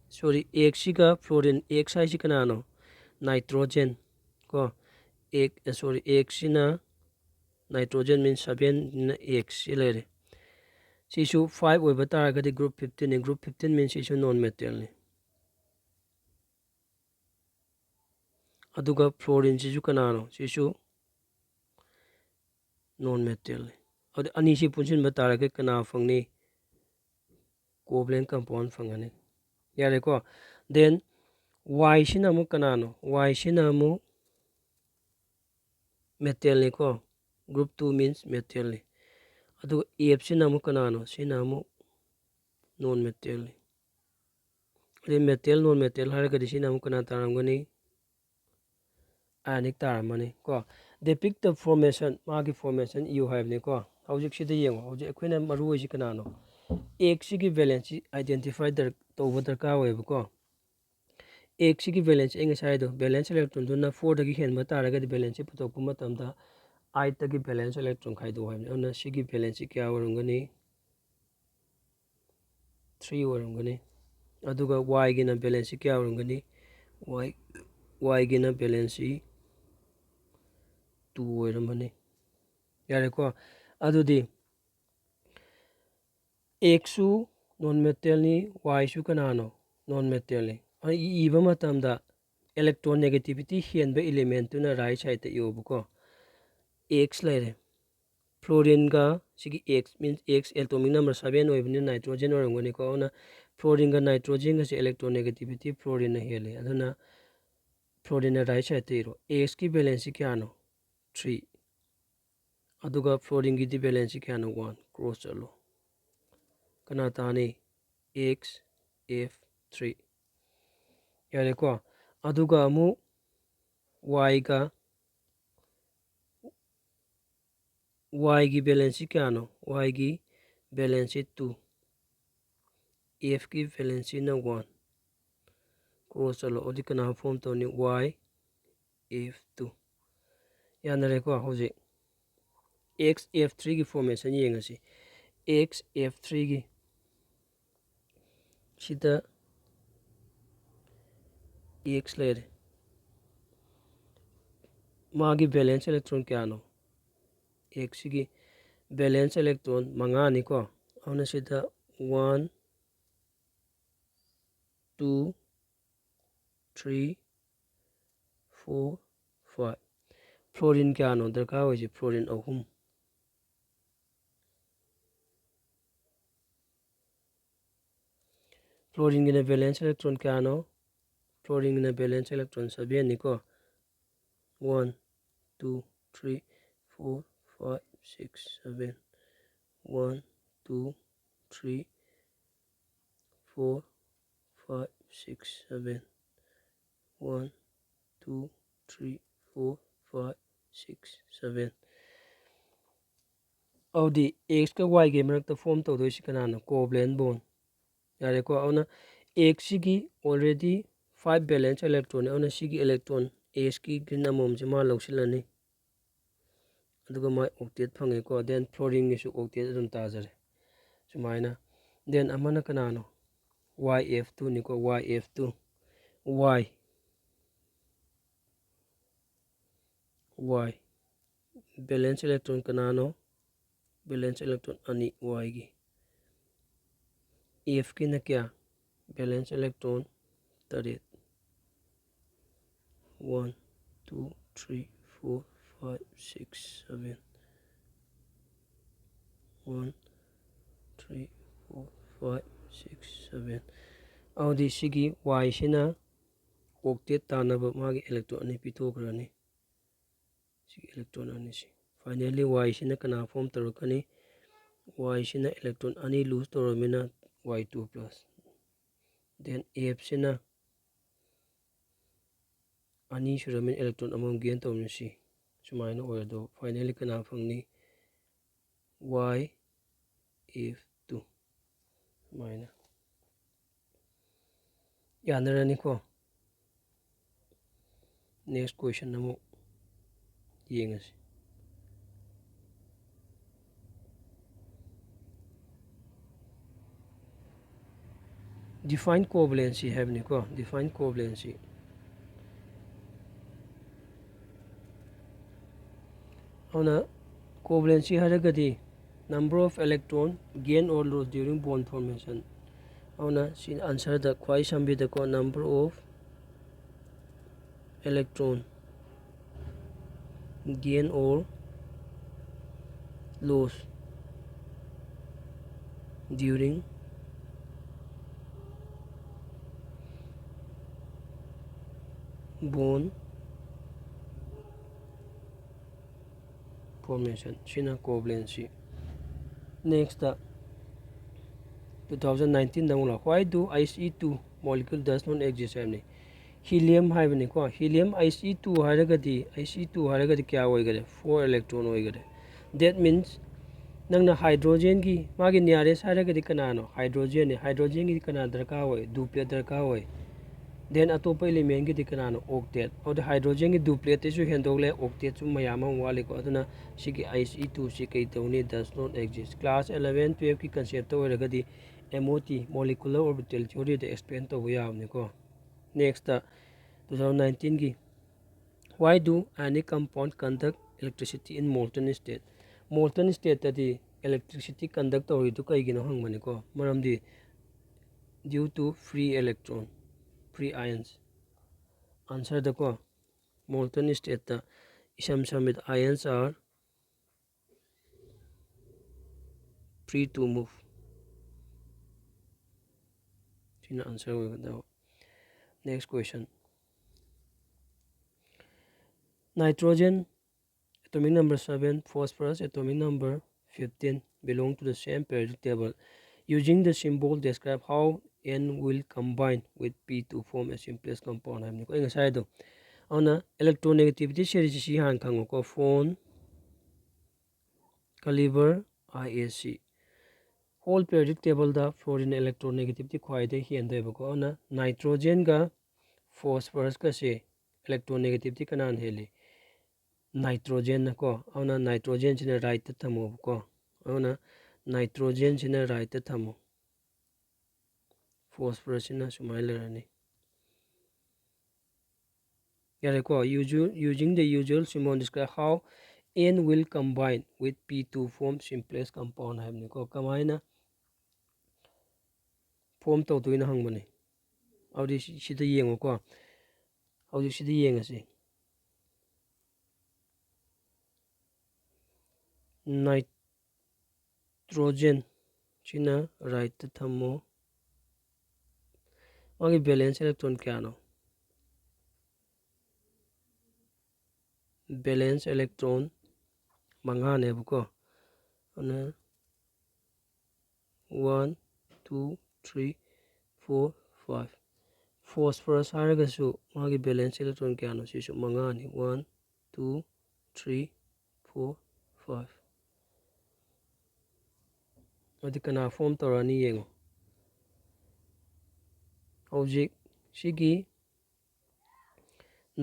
sorry, Xꯁꯤꯒ fluorine, X ꯍꯥꯏꯁꯤ ꯀꯅꯥꯅꯣ? Nitrogen ꯀꯣ꯫ X, sorry, Xꯁꯤꯅ nitrogen means seven ꯅ X ꯁꯤ ꯂꯩꯔꯦ꯫ ꯁꯤꯁꯨ five ꯑꯣꯏꯕ ꯇꯥꯔꯒꯗꯤ group fifteenꯅꯤ꯫ Group fifteen means ꯁꯤꯁꯨ non metals ꯅꯤ꯫ ꯑꯗꯨꯒ fluorineꯁꯤꯁꯨ ꯀꯅꯥꯅꯣ? ꯁꯤꯁꯨ non metals ꯅꯤ꯫ ꯑꯗꯨꯗꯤ ꯑꯅꯤꯁꯤ ꯄꯨꯟꯁꯤꯟꯕ ꯇꯥꯔꯒꯗꯤ ꯀꯅꯥ ꯐꯪꯅꯤ? Covalent compound ꯐꯪꯒꯅꯤ꯫ ꯌꯥꯔꯦꯀꯣ? Then Yꯁꯤꯅ ꯑꯃꯨꯛ ꯀꯅꯥꯅꯣ? Yꯁꯤꯅ ꯑꯃꯨꯛ metalꯅꯤꯀꯣ꯫ Group two means metalꯅꯤ꯫ ꯑꯗꯨꯒ Fꯁꯤꯅ ꯑꯃꯨꯛ ꯀꯅꯥꯅꯣ? ꯁꯤꯅ ꯑꯃꯨꯛ non metals ꯅꯤ꯫ ꯑꯗꯩ metal, non metal ꯍꯥꯏꯔꯒꯗꯤ ꯁꯤꯅ ꯑꯃꯨꯛ ꯀꯅꯥ ꯇꯥꯔꯝꯒꯅꯤ? Ionic ꯇꯥꯔꯝꯃꯅꯤ ꯀꯣ꯫ Depict the formation, ꯃꯥꯒꯤ formation ꯏꯌꯨ ꯍꯥꯏꯕꯅꯤꯀꯣ꯫ ꯍꯧꯖꯤꯛꯁꯤꯗ ꯌꯦꯡꯉꯣ, ꯍꯧꯖꯤꯛ ꯑꯩꯈꯣꯏꯅ ꯃꯔꯨ ꯑꯣꯏꯁꯤ ꯀꯅꯥꯅꯣ? X ꯁꯤꯒꯤ valence ꯁꯤ identify ꯗꯔ-, ꯇꯧꯕ ꯗꯔꯀꯥꯔ ꯑꯣꯏꯌꯦꯕꯀꯣ꯫ X ꯁꯤꯒꯤ valence ꯁꯤ ꯑꯩ ꯉꯁꯥꯏꯗꯣ, valence electron ꯗꯨꯅ four ꯗꯒꯤ ꯍꯦꯟꯕ ꯇꯥꯔꯒꯗꯤ valence ꯁꯤ ꯄꯨꯊꯣꯛꯄ ꯃꯇꯝꯗ eight ꯇꯒꯤ valence electron ꯈꯥꯏꯗꯣꯛꯑꯣ ꯍꯥꯏꯕꯅꯤ꯫ ꯑꯗꯨꯅ ꯁꯤꯒꯤ valence ꯁꯤ ꯀꯌꯥ ꯑꯣꯏꯔꯝꯒꯅꯤ? Three ꯑꯣꯏꯔꯝꯒꯅꯤ꯫ ꯑꯗꯨꯒ Y ꯒꯤꯅ valence ꯁꯤ ꯀꯌꯥ ꯑꯣꯏꯔꯝꯒꯅꯤ? Y, Y ꯒꯤꯅ valence ꯁꯤ two ꯑꯣꯏꯔꯝꯃꯅꯤ꯫ ꯌꯥꯔꯦꯀꯣ? ꯑꯗꯨꯗꯤ X ꯁꯨ non metal ꯅꯤ, Y ꯁꯨ ꯀꯅꯥꯅꯣ? Non metal ꯅꯤ꯫ ꯑꯗꯨ ꯏ-, ꯏꯕ ꯃꯇꯝꯗ electronegativity ꯍꯦꯟꯕ element ꯇꯨꯅ right side ꯇ ꯏꯌꯣꯕꯀꯣ꯫ X ꯂꯩꯔꯦ꯫ Fluorine ꯒ ꯁꯤꯒꯤ X, means X atomic number seven ꯑꯣꯏꯕꯅꯤꯅ nitrogen ꯑꯣꯏꯔꯝꯒꯅꯤꯀꯣ꯫ ꯑꯗꯨꯅ fluorine ꯒ nitrogen ꯒꯁꯦ electronegativity fluorine ꯅ ꯍꯦꯜꯂꯤ꯫ ꯑꯗꯨꯅ fluorine ꯅ right side ꯇ ꯏꯔꯣ꯫ X ꯀꯤ valence ꯁꯤ ꯀꯌꯥꯅꯣ? Three꯫ ꯑꯗꯨꯒ fluorine ꯒꯤꯗꯤ valence ꯁꯤ ꯀꯌꯥꯅꯣ? One꯫ Cross ꯆꯠꯂꯣ꯫ ꯀꯅꯥ ꯇꯥꯅꯤ? X F three꯫ ꯌꯥꯔꯦꯀꯣ? ꯑꯗꯨꯒ ꯑꯃꯨꯛ Y ꯒ, Y ꯒꯤ valence ꯁꯤ ꯀꯌꯥꯅꯣ? Y ꯒꯤ valence ꯁꯤ two꯫ F ꯀꯤ valence ꯁꯤꯅ one꯫ Cross ꯆꯠꯂꯣ꯫ ꯑꯗꯨꯗꯤ ꯀꯅꯥ form ꯇꯧꯅꯤ? Y F two꯫ ꯌꯥꯅꯔꯦꯀꯣ? ꯍꯧꯖꯤꯛ X F three ꯒꯤ formation ꯌꯦꯡꯉꯁꯤ꯫ X F three ꯒꯤ ꯁꯤꯗ X ꯂꯩꯔꯦ꯫ ꯃꯥꯒꯤ valence electron ꯀꯌꯥꯅꯣ? X ꯁꯤꯒꯤ valence electron ꯃꯉꯥꯅꯤꯀꯣ꯫ ꯑꯗꯨꯅ ꯁꯤꯗ one, two, three, four, five꯫ Fluorine ꯀꯌꯥꯅꯣ ꯗꯔꯀꯥꯔ ꯑꯣꯏꯁꯦ? Fluorine ꯑꯍꯨꯝ꯫ Fluorine ꯒꯤꯅ valence electron ꯀꯌꯥꯅꯣ? Fluorine ꯒꯤꯅ valence electron seven ꯅꯤꯀꯣ꯫ One, two, three, four, five, six, seven꯫ One, two, three, four, five, six, seven. One, two, three, four, five, six, seven. ꯑꯗꯨꯗꯤ X ꯀ Y ꯒꯤ ꯃꯔꯛꯇ form ꯇꯧꯗꯣꯏꯁꯤ ꯀꯅꯥꯅꯣ? Covalent bond꯫ ꯌꯥꯔꯦꯀꯣ? ꯑꯗꯨꯅ X ꯁꯤꯒꯤ already five valence electron ꯅꯤ꯫ ꯑꯗꯨꯅ ꯁꯤꯒꯤ electron S ꯀꯤ green ꯑꯃꯃꯝꯁꯦ ꯃꯥ ꯂꯧꯁꯤꯜꯂꯅꯤ꯫ ꯑꯗꯨꯒ ꯃꯥꯏ octet ꯐꯪꯉꯦꯀꯣ꯫ Then fluorine ꯒꯤꯁꯨ octet ꯑꯗꯨꯝ ꯇꯥꯖꯔꯦ ꯁꯨꯃꯥꯏꯅ꯫ Then ꯑꯃꯅ ꯀꯅꯥꯅꯣ? Y F two ꯅꯤꯀꯣ, Y F two꯫ Y, Y꯫ Valence electron ꯀꯅꯥꯅꯣ? Valence electron ꯑꯅꯤ Y ꯒꯤ꯫ F ꯀꯤꯅ ꯀꯌꯥ? Valence electron ꯇꯔꯦꯠ꯫ One, two, three, four, five, six, seven꯫ One, three, four, five, six, seven꯫ ꯑꯗꯨꯗꯤ ꯁꯤꯒꯤ Y ꯁꯤꯅ octet ꯇꯥꯅꯕ ꯃꯥꯒꯤ electron ꯑꯅꯤ ꯄꯤꯊꯣꯛꯈ꯭ꯔꯅꯤ꯫ ꯁꯤꯒꯤ electron ꯑꯅꯤꯁꯤ꯫ Finally, Y ꯁꯤꯅ ꯀꯅꯥ form ꯇꯧꯔꯛꯀꯅꯤ? Y ꯁꯤꯅ electron ꯑꯅꯤ lose ꯇꯧꯔꯕꯅꯤꯅ Y two plus꯫ Then F ꯁꯤꯅ ꯑꯅꯤ ꯁꯨꯔꯕꯅꯤꯅ electron ꯑꯃꯃꯝ gain ꯇꯧꯔꯕꯅꯤꯅ ꯁꯤ ꯁꯨꯃꯥꯏꯅ ꯑꯣꯏꯔꯦ꯫ ꯑꯗꯣ finally ꯀꯅꯥ ꯐꯪꯅꯤ? Y F two꯫ ꯁꯨꯃꯥꯏꯅ ꯌꯥꯅꯔꯅꯤꯀꯣ꯫ Next question ꯑꯃꯨꯛ ꯌꯦꯡꯉꯁꯤ꯫ Define covalency ꯍꯥꯏꯕꯅꯤꯀꯣ, define covalency꯫ ꯑꯗꯨꯅ covalency ꯍꯥꯏꯔꯒꯗꯤ number of electron gain or loss during bond formation꯫ ꯑꯗꯨꯅ ꯁꯤ answer ꯗ ꯈ꯭ꯋꯥꯏ ꯁꯝꯕꯤꯗꯀꯣ, number of electron gain or loss during bond formation꯫ ꯁꯤꯅ covalency꯫ Next, two thousand nineteen ꯗ ꯑꯃꯨꯛ ꯂꯥꯛꯑꯣ꯫ Why do I C two molecule does not exist ꯍꯥꯏꯕꯅꯤ꯫ Helium ꯍꯥꯏꯕꯅꯤꯀꯣ꯫ Helium H E two ꯍꯥꯏꯔꯒꯗꯤ, H E two ꯍꯥꯏꯔꯒꯗꯤ ꯀꯌꯥ ꯑꯣꯏꯈꯔꯦ? Four electron ꯑꯣꯏꯈꯔꯦ꯫ That means ꯅꯪꯅ hydrogenꯒꯤ ꯃꯥꯒꯤ nearest ꯍꯥꯏꯔꯒꯗꯤ ꯀꯅꯥꯅꯣ? Hydrogenꯅꯤ꯫ Hydrogenꯒꯤꯗꯤ ꯀꯅꯥ ꯗꯔꯀꯥꯔ ꯑꯣꯏ? Duplet ꯗꯔꯀꯥꯔ ꯑꯣꯏ꯫ Then ꯑꯇꯣꯞꯄ elementꯒꯤꯗꯤ ꯀꯅꯥꯅꯣ? Octet꯫ ꯑꯗꯨꯗꯤ hydrogenꯒꯤ dupletꯇꯩꯁꯨ ꯍꯦꯟꯗꯣꯛꯂꯦ, octetꯁꯨ ꯃꯌꯥꯝ ꯑꯃ ꯋꯥꯠꯂꯤꯀꯣ꯫ ꯑꯗꯨꯅ ꯁꯤꯒꯤ H E two ꯁꯤ ꯀꯩ ꯇꯧꯅꯤ? Does not exist꯫ Class eleven twelveꯀꯤ conceptꯇ ꯑꯣꯏꯔꯒꯗꯤ M O T, molecular orbital theoryꯗ explain ꯇꯧꯕ ꯌꯥꯕꯅꯤꯀꯣ꯫ Next two thousand nineteenꯒꯤ, why do any compound conduct electricity in molten state? Molten stateꯇꯗꯤ electricity conduct ꯇꯧꯔꯤꯗꯨ ꯀꯩꯒꯤꯅꯣ ꯍꯪꯕꯅꯤꯀꯣ꯫ ꯃꯔꯝꯗꯤ due to free electron, free ions꯫ Answerꯗꯀꯣ, molten stateꯇ ꯏꯁꯝ ꯁꯝꯃꯤꯗ ions are free to move꯫ ꯁꯤꯅ answer ꯑꯣꯏꯒꯗꯕ꯫ Next question. Nitrogen atomic number seven, phosphorus atomic number fifteen belong to the same periodic table. Using the symbol, describe how N will combine with P to form a simplest compound ꯍꯥꯏꯕꯅꯤꯀꯣ꯫ ꯑꯩ ꯉꯁꯥꯏꯗꯣ, ꯑꯗꯨꯅ electronegativity series ꯁꯤ ꯍꯥꯟꯅ ꯈꯪꯉꯨꯀꯣ꯫ Phon, caliber, I S C꯫ Whole periodic tableꯗ fluorine electronegativity ꯈ꯭ꯋꯥꯏꯗꯒꯤ ꯍꯦꯟꯗꯣꯏꯕꯀꯣ꯫ ꯑꯗꯨꯅ nitrogenꯒ phosphorusꯀꯁꯦ electronegativity ꯀꯅꯥꯅ ꯍꯦꯜꯂꯤ? Nitrogenꯅꯀꯣ꯫ ꯑꯗꯨꯅ nitrogenꯁꯤꯅ rightꯇ ꯊꯝꯃꯣꯕꯀꯣ꯫ ꯑꯗꯨꯅ nitrogenꯁꯤꯅ rightꯇ ꯊꯝꯃꯣ꯫ Phosphorusꯁꯤꯅ ꯁꯨꯃꯥꯏꯅ ꯂꯩꯔꯅꯤ꯫ ꯌꯥꯔꯦꯀꯣ꯫ Usual, using the usual symbol, describe how N will combine with P to form simplest compound ꯍꯥꯏꯕꯅꯤꯀꯣ꯫ ꯀꯃꯥꯏꯅ form ꯇꯧꯗꯣꯏꯅꯣ ꯍꯪꯕꯅꯤ꯫ ꯑꯗꯨꯗꯤ ꯁꯤ-, ꯁꯤꯗ ꯌꯦꯡꯉꯨꯀꯣ꯫ ꯍꯧꯖꯤꯛ ꯁꯤꯗ ꯌꯦꯡꯉꯁꯤ꯫ Nitrogen ꯁꯤꯅ rightꯇ ꯊꯝꯃꯣ꯫ ꯃꯥꯒꯤ valence electron ꯀꯌꯥꯅꯣ? Valence electron ꯃꯉꯥꯅꯦꯕꯀꯣ꯫ ꯑꯗꯨꯅ one, two, three, four, five. Phosphorus ꯍꯥꯏꯔꯒꯁꯨ ꯃꯥꯒꯤ ꯕꯦꯂꯦꯟꯁ ꯏꯂꯦꯛꯇ꯭ꯔꯣꯟ ꯀꯌꯥꯅꯣ? ꯁꯤꯁꯨ ꯃꯉꯥꯅꯤ꯫ One, two, three, four, five. ꯑꯗꯨꯗꯤ ꯀꯅꯥ ꯐꯣꯝ ꯇꯧꯔꯛꯑꯅꯤ ꯌꯦꯡꯉꯣ꯫ ꯍꯧꯖꯤꯛ ꯁꯤꯒꯤ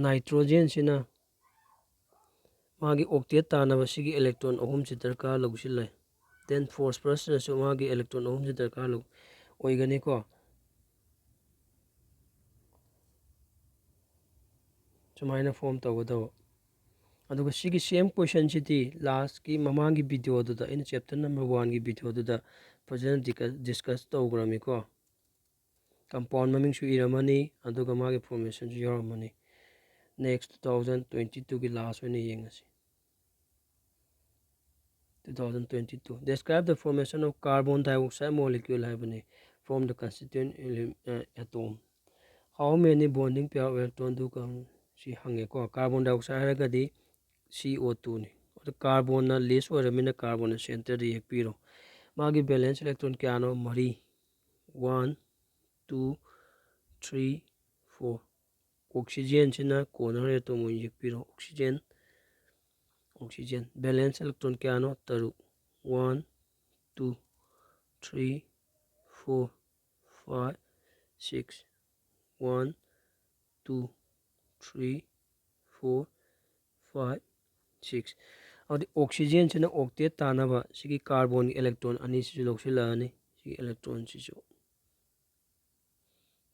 ꯅꯥꯏꯇ꯭ꯔꯣꯖꯦꯟꯁꯤꯅ ꯃꯥꯒꯤ ꯑꯣꯛꯇꯦꯠ ꯇꯥꯅꯕ ꯁꯤꯒꯤ ꯏꯂꯦꯛꯇ꯭ꯔꯣꯟ ꯑꯍꯨꯝꯁꯤ ꯗꯔꯀꯥꯔ ꯂꯧꯁꯤꯜꯂꯦ꯫ ꯗꯦꯟ ꯐꯣꯁꯐꯔꯁꯅꯁꯨ ꯃꯥꯒꯤ ꯏꯂꯦꯛꯇ꯭ꯔꯣꯟ ꯑꯍꯨꯝꯁꯤ ꯗꯔꯀꯥꯔ ꯂꯧ-, ꯑꯣꯏꯒꯅꯤꯀꯣ꯫ ꯁꯨꯃꯥꯏꯅ ꯐꯣꯝ ꯇꯧꯒꯗꯧꯕ꯫ ꯑꯗꯨꯒ ꯁꯤꯒꯤ ꯁꯦꯝ ꯀꯣꯏꯁꯟꯁꯤꯗꯤ ꯂꯥꯁꯀꯤ ꯃꯃꯥꯡꯒꯤ ꯚꯤꯗꯤꯑꯣꯗꯨꯗ, ꯑꯩꯅ ꯆꯦꯞꯇꯔ ꯅꯝꯕꯔ ꯋꯥꯟꯒꯤ ꯚꯤꯗꯤꯑꯣꯗꯨꯗ ꯐꯖꯅ ꯗꯤꯁꯀꯁ ꯇꯧꯈ꯭ꯔꯝꯃꯤꯀꯣ꯫ ꯀꯝꯄꯥꯎꯟ ꯃꯃꯤꯡꯁꯨ ꯏꯔꯝꯃꯅꯤ, ꯑꯗꯨꯒ ꯃꯥꯒꯤ ꯐꯣꯔꯃꯦꯁꯟꯁꯨ ꯌꯥꯎꯔꯝꯃꯅꯤ꯫ ꯅꯦꯛꯁ ꯇꯨ ꯊꯥꯎꯖꯟ ꯇ꯭ꯋꯦꯟꯇꯤ ꯇꯨꯒꯤ ꯂꯥꯁ ꯑꯣꯏꯅ ꯌꯦꯡꯉꯁꯤ꯫ Two thousand twenty two. Describe the formation of carbon dioxide molecule ꯍꯥꯏꯕꯅꯤ, from the constituent ele-, ꯑ, atom. How many bonding pair of electron do con-, ꯁꯤ ꯍꯪꯉꯦꯀꯣ꯫ ꯀꯥꯔꯕꯣꯟ ꯗꯥꯏꯑꯣꯛꯁꯥꯏꯗ ꯍꯥꯏꯔꯒꯗꯤ ꯁꯤ ꯑꯣ ꯇꯨꯅꯤ꯫ ꯑꯗꯨ ꯀꯥꯔꯕꯣꯟꯅ ꯂꯤꯁ ꯑꯣꯏꯔꯕꯅꯤꯅ ꯀꯥꯔꯕꯣꯟꯅ ꯁꯦꯟꯇꯔꯗ ꯌꯦꯛꯄꯤꯔꯣ꯫ ꯃꯥꯒꯤ ꯕꯦꯂꯦꯟꯁ ꯏꯂꯦꯛꯇ꯭ꯔꯣꯟ ꯀꯌꯥꯅꯣ? ꯃꯔꯤ꯫ One, two, three, four. ꯑꯣꯛꯁꯤꯖꯦꯟꯁꯤꯅ ꯀꯣꯔꯅꯔ ꯑꯦꯇꯣꯝ ꯑꯣꯏꯅ ꯌꯦꯛꯄꯤꯔꯣ꯫ Oxygen, oxygen. ꯕꯦꯂꯦꯟꯁ ꯏꯂꯦꯛꯇ꯭ꯔꯣꯟ ꯀꯌꯥꯅꯣ? ꯇꯔꯨꯛ꯫ One, two, three, four, five, six. One, two, three, four, five, six. ꯑꯗꯨꯗꯤ ꯑꯣꯛꯁꯤꯖꯦꯟꯁꯤꯅ ꯑꯣꯛꯇꯦꯠ ꯇꯥꯅꯕ ꯁꯤꯒꯤ ꯀꯥꯔꯕꯣꯟꯒꯤ ꯏꯂꯦꯛꯇ꯭ꯔꯣꯟ ꯑꯅꯤꯁꯤꯁꯨ ꯂꯧꯁꯤꯜꯂꯛꯑꯅꯤ꯫ ꯁꯤꯒꯤ ꯏꯂꯦꯛꯇ꯭ꯔꯣꯟꯁꯤꯁꯨ,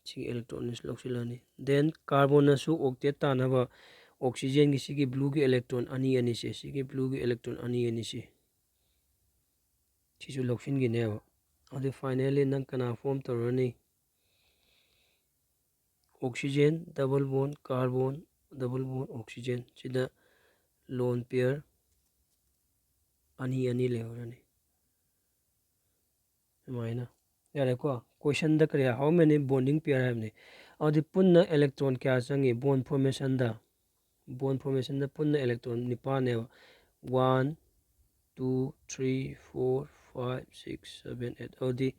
ꯁꯤꯒꯤ ꯏꯂꯦꯛꯇ꯭ꯔꯣꯟ ꯑꯅꯤꯁꯤ ꯂꯧꯁꯤꯜꯂꯅꯤ꯫ ꯗꯦꯟ ꯀꯥꯔꯕꯣꯟꯅꯁꯨ ꯑꯣꯛꯇꯦꯠ ꯇꯥꯅꯕ ꯑꯣꯛꯁꯤꯖꯦꯟꯒꯤ ꯁꯤꯒꯤ ꯕ꯭ꯂꯨꯒꯤ ꯏꯂꯦꯛꯇ꯭ꯔꯣꯟ ꯑꯅꯤ ꯑꯅꯤꯁꯦ, ꯁꯤꯒꯤ ꯕ꯭ꯂꯨꯒꯤ ꯏꯂꯦꯛꯇ꯭ꯔꯣꯟ ꯑꯅꯤ ꯑꯅꯤꯁꯦ, ꯁꯤꯁꯨ ꯂꯧꯁꯤꯟꯈꯤꯅꯦꯕ꯫ ꯑꯗꯨ ꯐꯥꯏꯅꯦꯜꯂꯤ ꯅꯪ ꯀꯅꯥ ꯐꯣꯝ ꯇꯧꯔꯅꯤ? ꯑꯣꯛꯁꯤꯖꯦꯟ ꯗꯕꯜ ꯕꯣꯟ ꯀꯥꯔꯕꯣꯟ ꯗꯕꯜ ꯕꯣꯟ ꯑꯣꯛꯁꯤꯖꯦꯟ, ꯁꯤꯗ ꯂꯣꯟ ꯄꯤꯌꯔ ꯑꯅꯤ ꯑꯅꯤ ꯂꯩꯍꯧꯔꯅꯤ꯫ ꯁꯨꯃꯥꯏꯅ꯫ ꯌꯥꯔꯦꯀꯣ? ꯀꯣꯏꯁꯟꯗ ꯀꯔꯤ, how many bonding pair ꯍꯥꯏꯕꯅꯤ꯫ ꯑꯗꯨꯗꯤ ꯄꯨꯟꯅ ꯏꯂꯦꯛꯇ꯭ꯔꯣꯟ ꯀꯌꯥ ꯆꯪꯉꯤ ꯕꯣꯟ ꯐꯣꯔꯃꯦꯁꯟꯗ? ꯕꯣꯟ ꯐꯣꯔꯃꯦꯁꯟꯗ ꯄꯨꯟꯅ ꯏꯂꯦꯛꯇ꯭ꯔꯣꯟ ꯅꯤꯄꯥꯟꯅꯦꯕ꯫ One, two, three, four, five, six, seven, eight. ꯑꯗꯨꯗꯤ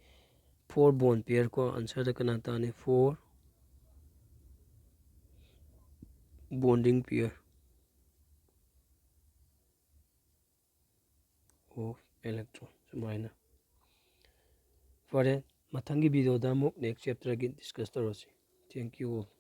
four bond pair ꯀꯣ, answer ꯗ ꯀꯅꯥ ꯇꯥꯅꯤ? Four bonding pair of electron ꯁꯨꯃꯥꯏꯅ꯫ ꯐꯔꯦ, ꯃꯊꯪꯒꯤ video ꯗ ꯑꯃꯨꯛ next chapter ꯒꯤ discuss ꯇꯧꯔꯁꯤ꯫ Thank you all.